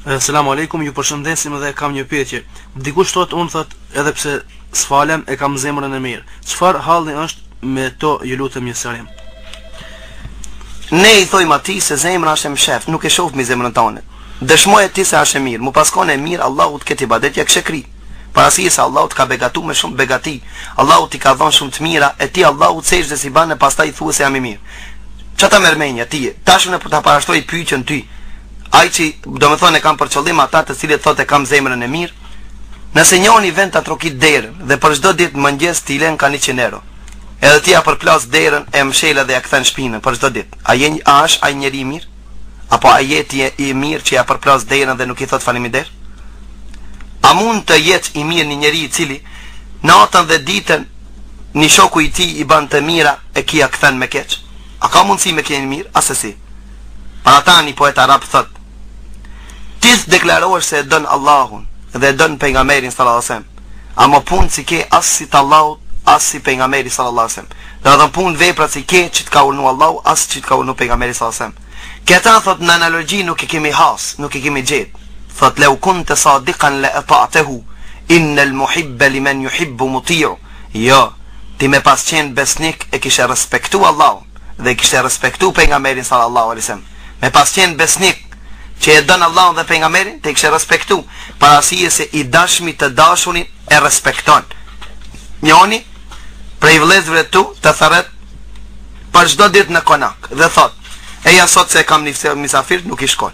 Selam alejkum, ju përshëndesim dhe kam një pyetje. Dikush thotë unë thotë edhe pse s'falem e kam zemrën e mirë. Çfarë halli është me to ju lutem një sqarim. Ne i thojmë atij se zemra është e msheft, nuk e shofmi zemrën tane. Dëshmoje ti se është e mirë, mu pas kon e mirë Allahut këtë ibadet ja kishe kry. Për arsye se Allahu të ka begatu me shumë begati, Allahu t'i ka dhënë shumë të mira, e ti Allahut sexhde s'i ban e pastaj thue se jam i mirë. Ça ta merr menja ti? Tash unë po ta parashtroj pyetjen ty. Ai që, domethënë e kam për qëllim ata të cilët thotë e kam zemrën e mirë, nëse njoni vjen ta trokit derën dhe për çdo ditë në mëngjes t'i len ka 100 euro, edhe ti ja përplas derën e mshel dhe ja kthen shpinën për çdo ditë, a je a është ai njeri i mirë? Apo a je ti i mirë që ja përplas derën dhe nuk i thotë faleminderit? A mund të jetë i mirë një njeri i cili natën dhe ditën një shoku i tij i bën të mira e ky ja kthen me keq? A ka mundësi me qenë i mirë? Asesi. Për ata një poet arab thotë, Ti deklarohesh se e don Allahun dhe e don pejgamberin sallallahu alajhi wasallam, ama punë s'i ke as si të Allahut, as si pejgamberi sallallahu alajhi wasallam. Domethënë punë veprat s'i ke që të ka urdhnu Allahu, as që të ka urdhnu pejgamberi sallallahu alajhi wasallam. Këta thot në analogji nuk e kemi has, nuk e kemi gjetë. Thot leu kunte sadikan le eta'tehu, innel muhibbe limen juhibbu muti'u. Jo, ti me pas qenë besnik e kishe respektu Allahun dhe kishe respektu pejgamberin sallallahu alaihi wasallam. Me pas qenë besnik që e don Allahun dhe pejgamberin, ti kishe respektu, për arsye se i dashmi të dashurin e respekton. Njoni prej vëllezërve tu të thërret për çdo ditë në konak dhe thot, eja sot se e kam një misafir, nuk i shkon.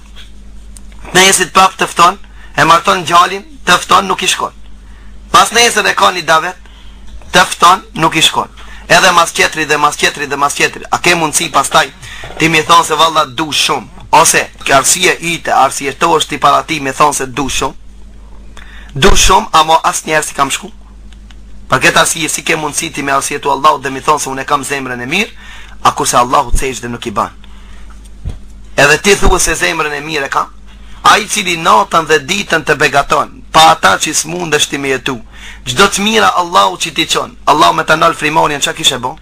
Nesër prap të fton, e marton djalin, të fton, nuk i shkon. Pas nesër e ka një davet, të fton, nuk i shkon. Edhe mas tjetrit dhe mas tjetrit dhe mas tjetrit. A ke mundësi pastaj ti mi thonë se valla du shumë, ose ke arsye ite, arsyetohesh ti para tij me thonë se du shumë. Du shumë, amo asnjëherë s'i kam shku. Për këtë arsye si ke mundësi ti me arsyetu Allahut dhe mi thonë se unë e kam zemrën e mirë, a kurse Allahut sexhde nuk i ban. Edhe ti thua se zemrën e mirë e kam, Ai i cili natën dhe ditën të begaton, pa ata që s'mundesh ti me jetu. Çdo të mira Allahu që t'i çon, Allahu me ta nal frymëmarrjen çka kishe bo?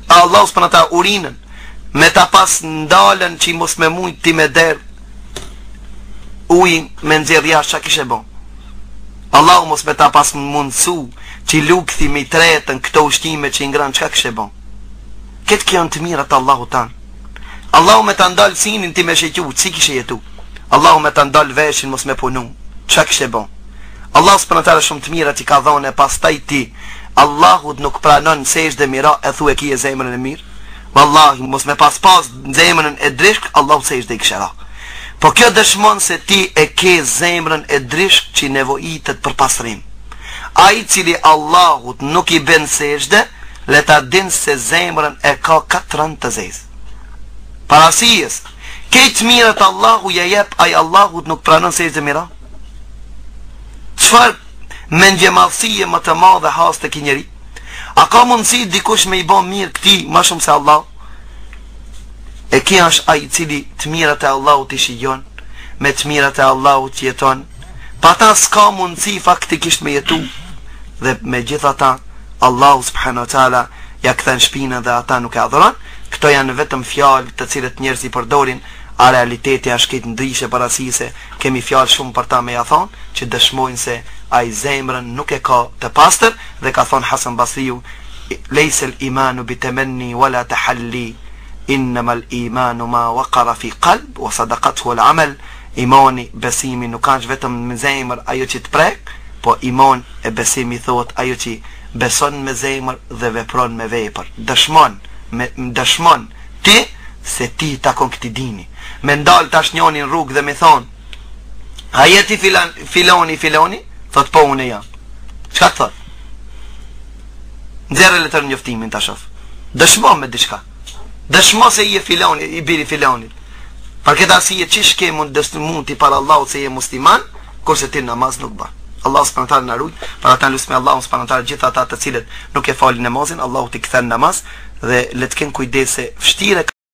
A Allahu subhanahu ta urinën, me ta pas ndalën që mos me mujt ti me derdh ujin me nxjerr jashtë çka kishe bo? Allahu mos me ta pas mundësu që lukthi me tretën këto ushqime që i ngran çka kishe bo? Këtë kjo janë të mirat të Allahut tanë. Allahu me ta ndal synin ti me shiqu, si kishe jetu? Allahu me ta ndal veshin mos me punu, çka kishe bo? Allahu subhanahu teala shumë të mira t'i ka dhënë e pastaj ti Allahut nuk pranon sexhde me i ra e thue kije zemrën e mirë. Wallahi mos me pas pas zemrën e drishk Allahut sexhde i kishe ra. Po kjo dëshmon se ti e ke zemrën e drishk që nevojitet për pastrim. Ai i cili Allahut nuk i bën sexhde, le ta din se zemrën e ka katran të zezë. Për arsye, krejt të mirat Allahu ja jep, ai Allahut nuk pranon sexhde me i ra. Çfarë mendjemadhësie më të madhe has te ky njeri? A ka mundësi dikush me i bo mirë këtij më shumë se Allahu? E ky është ai i cili të mirat e Allahut i shijon, me të mirat e Allahut jeton, pa ta s'ka mundësi faktikisht me jetu, dhe megjithatë Allahu subhanahu wa taala ja kthen shpinën dhe ata nuk e adhuron, këto janë vetëm fjalë të cilët njerëzit i përdorin, a realiteti është krejt ndryshe për arsye se kemi fjalë shumë për ta me ja thonë, që dëshmojnë se ai zemrën nuk e ka të pastër dhe ka thonë Hasan Basriu lejsel imanu bi temenni wala tahalli innama al imanu ma waqara fi qalb wa sadaqathu al amal imani besimi nuk është vetëm në zemër ajo që të prek Po iman e besim i thotë ajo që beson me zemër dhe vepron me vepër. Dëshmon, me, dëshmon ti se ti i takon këtij dini. Me ndal tash njoni në rrugë dhe me thonë, a je ti filan, filoni, filoni? Thot po unë jam. Çka të thot? Nxjerrë letërnjoftimin ta shof. Dëshmo me diçka. Dëshmo se je filoni, i biri filonit. Për këtë arsye qysh ke mund dëshmu ti para Allahut se je musliman, kurse ti namaz nuk bën. Allahu subhanahu wa taala na rujt, për ata lusim Allahun subhanahu wa taala gjithë ata të cilët nuk e falin namazin, Allahu t'i kthen namaz dhe le të kenë kujdes se vështirë e.